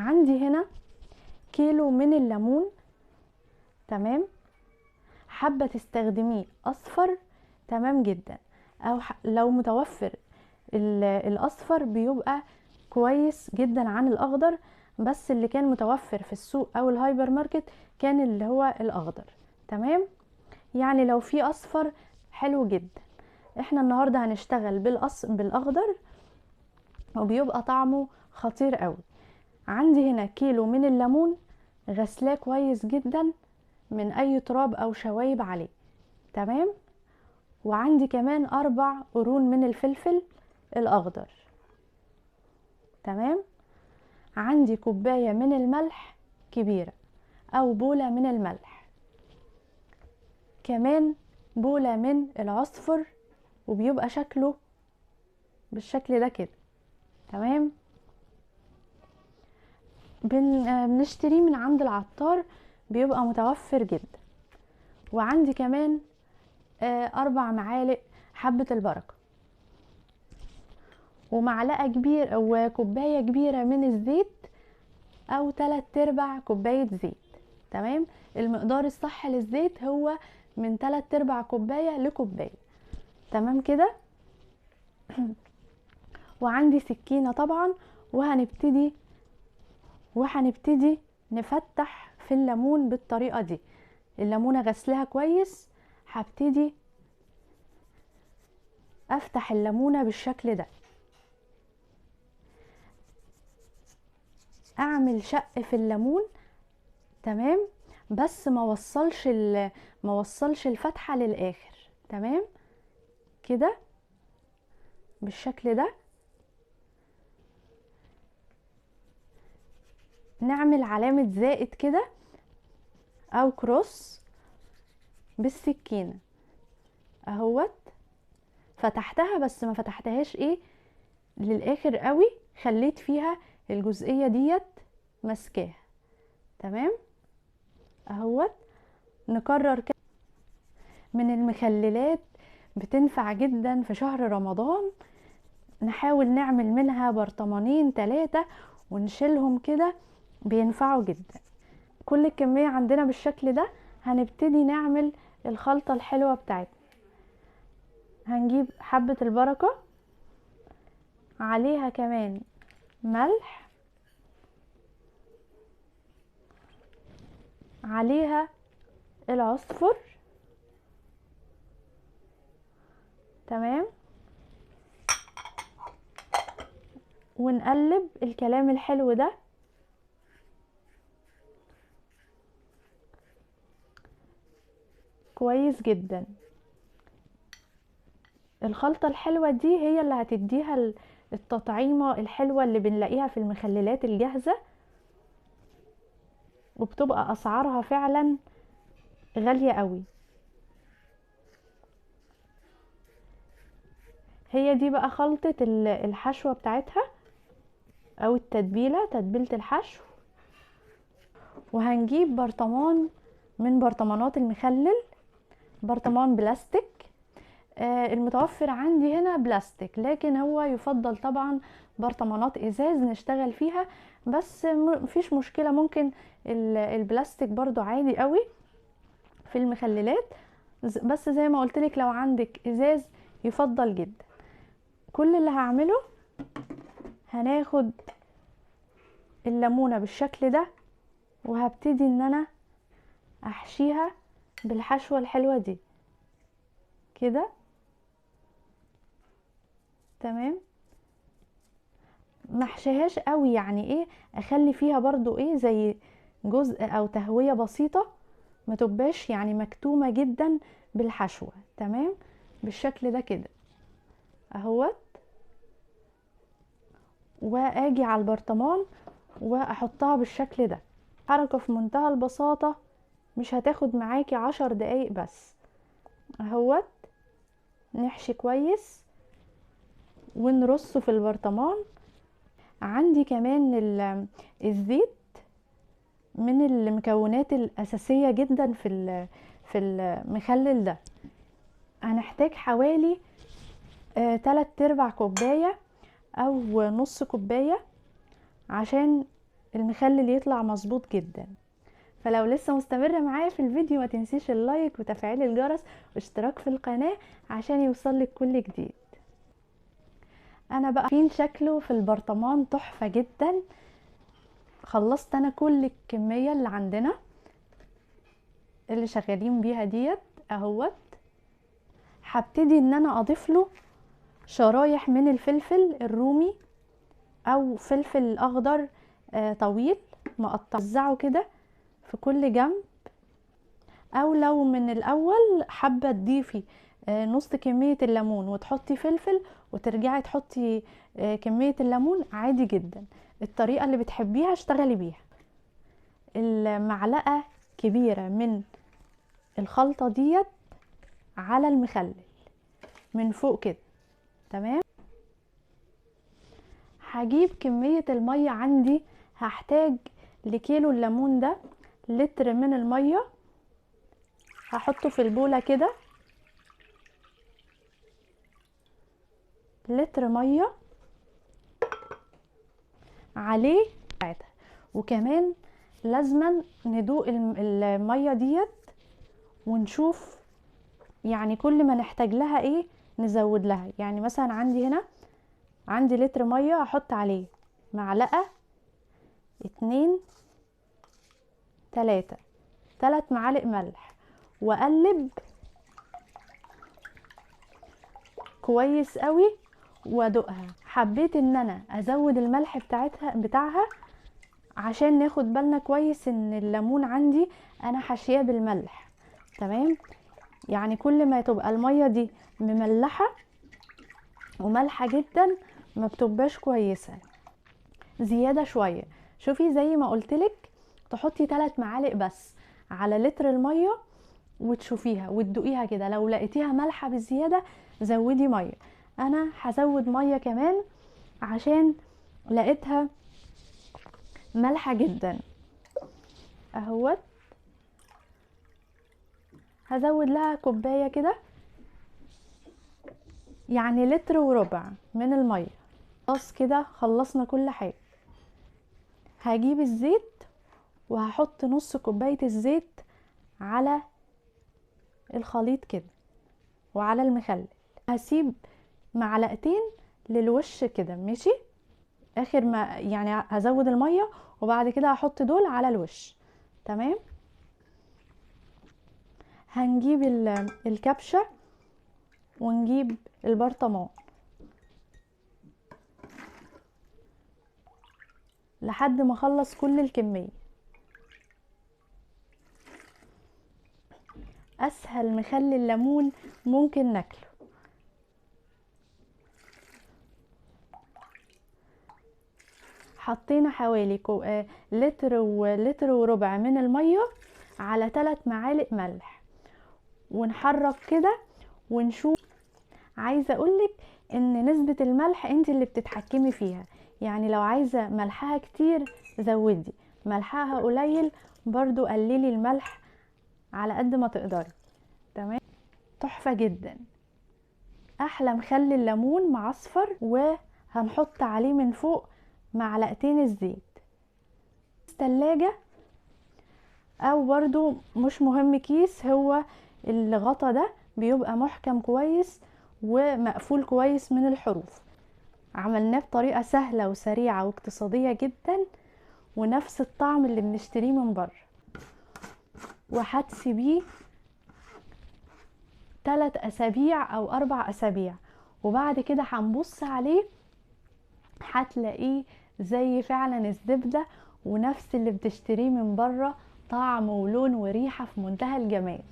عندي هنا كيلو من الليمون، تمام. حابة تستخدميه اصفر، تمام جدا، او لو متوفر الاصفر بيبقى كويس جدا عن الاخضر، بس اللي كان متوفر في السوق او الهايبر ماركت كان اللي هو الاخضر، تمام. يعني لو في اصفر حلو جدا. احنا النهارده هنشتغل بالاخضر وبيبقى طعمه خطير قوي. عندي هنا كيلو من الليمون غسلاه كويس جدا من اي تراب او شوايب عليه، تمام. وعندي كمان 4 قرون من الفلفل الاخضر، تمام. عندي كوباية من الملح كبيرة او بولة من الملح، كمان بولة من العصفر، وبيبقى شكله بالشكل ده كده، تمام. بنشتريه من عند العطار، بيبقى متوفر جدا. وعندي كمان 4 معالق حبة البركة، ومعلقة كبيرة أو كوباية كبيرة من الزيت، أو 3/4 كوباية زيت، تمام. المقدار الصح للزيت هو من 3/4 كوباية لكوباية، تمام كده. وعندي سكينة طبعا، وهنبتدي نفتح في الليمون بالطريقة دي. الليمونة غسلها كويس، هبتدي افتح الليمونة بالشكل ده، اعمل شق في الليمون، تمام، بس ما وصلش الفتحة للاخر، تمام كده بالشكل ده. نعمل علامة زائد كده او كروس بالسكينة اهوت، فتحتها بس ما فتحتهاش ايه للاخر قوي، خليت فيها الجزئية ديت ماسكاها، تمام اهوت. نكرر كده. من المخللات بتنفع جدا في شهر رمضان، نحاول نعمل منها برطمانين 3 ونشيلهم كده، بينفعوا جدا. كل الكمية عندنا بالشكل ده. هنبتدي نعمل الخلطة الحلوة بتاعتنا. هنجيب حبة البركة، عليها كمان ملح، عليها العصفر، تمام، ونقلب الكلام الحلو ده. كويس جدا. الخلطة الحلوة دي هي اللي هتديها التطعيمة الحلوة اللي بنلاقيها في المخللات الجاهزة، وبتبقى أسعارها فعلا غالية قوي. هي دي بقى خلطة الحشوة بتاعتها أو التتبيلة، تتبيلة الحشو. وهنجيب برطمان من برطمانات المخلل، برطمان بلاستيك. المتوفر عندي هنا بلاستيك، لكن هو يفضل طبعا برطمانات ازاز نشتغل فيها، بس مفيش مشكلة، ممكن البلاستيك برضو عادي قوي في المخللات، بس زي ما قلتلك لو عندك ازاز يفضل جدا. كل اللي هعمله هناخد الليمونة بالشكل ده، وهبتدي ان انا احشيها بالحشوة الحلوة دي كده، تمام. ما احشيهاش قوي، يعني ايه، اخلي فيها برضو ايه زي جزء او تهوية بسيطة، ما تبقاش يعني مكتومة جدا بالحشوة، تمام بالشكل ده كده اهوت. واجي على البرطمان واحطها بالشكل ده. حركة في منتهى البساطة، مش هتاخد معاكي 10 دقايق بس اهوت. نحشي كويس ونرصه في البرطمان. عندي كمان الزيت من المكونات الأساسية جدا في المخلل ده. هنحتاج حوالي 3/4 كوباية أو نص كوباية عشان المخلل يطلع مظبوط جدا. فلو لسه مستمرة معايا في الفيديو ما تنسيش ال like وتفعيل الجرس واشتراك في القناة عشان يوصلك كل جديد. انا بقى فين شكله في البرطمان تحفة جدا. خلصت انا كل الكمية اللي عندنا اللي شغالين بيها ديت اهوت. هبتدي ان انا اضيف له شرايح من الفلفل الرومي او فلفل اخضر طويل مقطع، وزعه كده في كل جنب، او لو من الاول حابة تضيفي نص كمية الليمون وتحطي فلفل وترجعي تحطي كمية الليمون عادي جدا، الطريقة اللي بتحبيها اشتغلي بيها. المعلقة كبيرة من الخلطة ديت على المخلل من فوق كده، تمام. هجيب كمية المية عندي، هحتاج لكيلو الليمون ده لتر من المية، هحطه في البولة كده، لتر مية عليه بتاعتها. وكمان لازما ندوق المية ديت ونشوف يعني كل ما نحتاج لها ايه نزود لها. يعني مثلا عندي هنا عندي لتر مية، هحط عليه معلقة، 2 3 3 معالق ملح، واقلب كويس قوي وادوقها. حبيت ان انا ازود الملح بتاعها عشان ناخد بالنا كويس ان الليمون عندي انا حاشياه بالملح، تمام. يعني كل ما تبقى المية دي مملحة ومالحة جدا ما بتبقاش كويسة، زيادة شوية. شوفي زي ما قلتلك تحطي 3 معالق بس على لتر المية وتشوفيها وتدوقيها كده، لو لقيتيها مالحة بزيادة زودي مية. انا هزود مية كمان عشان لقيتها مالحة جدا اهوت. هزود لها كوباية كده، يعني 1.25 لتر من المية. خلاص كده خلصنا كل حاجة. هجيب الزيت وهحط نص كوباية الزيت على الخليط كده وعلى المخلل. هسيب معلقتين للوش كده، ماشي. اخر ما يعني هزود المية وبعد كده هحط دول على الوش، تمام. هنجيب الكبشة ونجيب البرطمان لحد ما اخلص كل الكمية. اسهل مخلل ليمون ممكن ناكله. حطينا حوالي لتر ولتر وربع من المية على 3 معالق ملح، ونحرك كده ونشوف. عايزة اقولك ان نسبة الملح انت اللي بتتحكمي فيها، يعني لو عايزة ملحها كتير زودي، ملحها قليل برضو قللي الملح على قد ما تقدري، تمام. تحفة جدا، احلى مخلل ليمون مع اصفر. وهنحط عليه من فوق معلقتين الزيت. تلاجة او برضو مش مهم كيس، هو الغطا ده بيبقى محكم كويس ومقفول كويس من الحروف. عملناه بطريقة سهلة وسريعة واقتصادية جدا، ونفس الطعم اللي بنشتريه من بره. وهتسيبيه 3 أسابيع أو 4 أسابيع، وبعد كده هنبص عليه هتلاقيه زي فعلا الزبدة ونفس اللي بتشتريه من بره، طعم ولون وريحة في منتهى الجمال.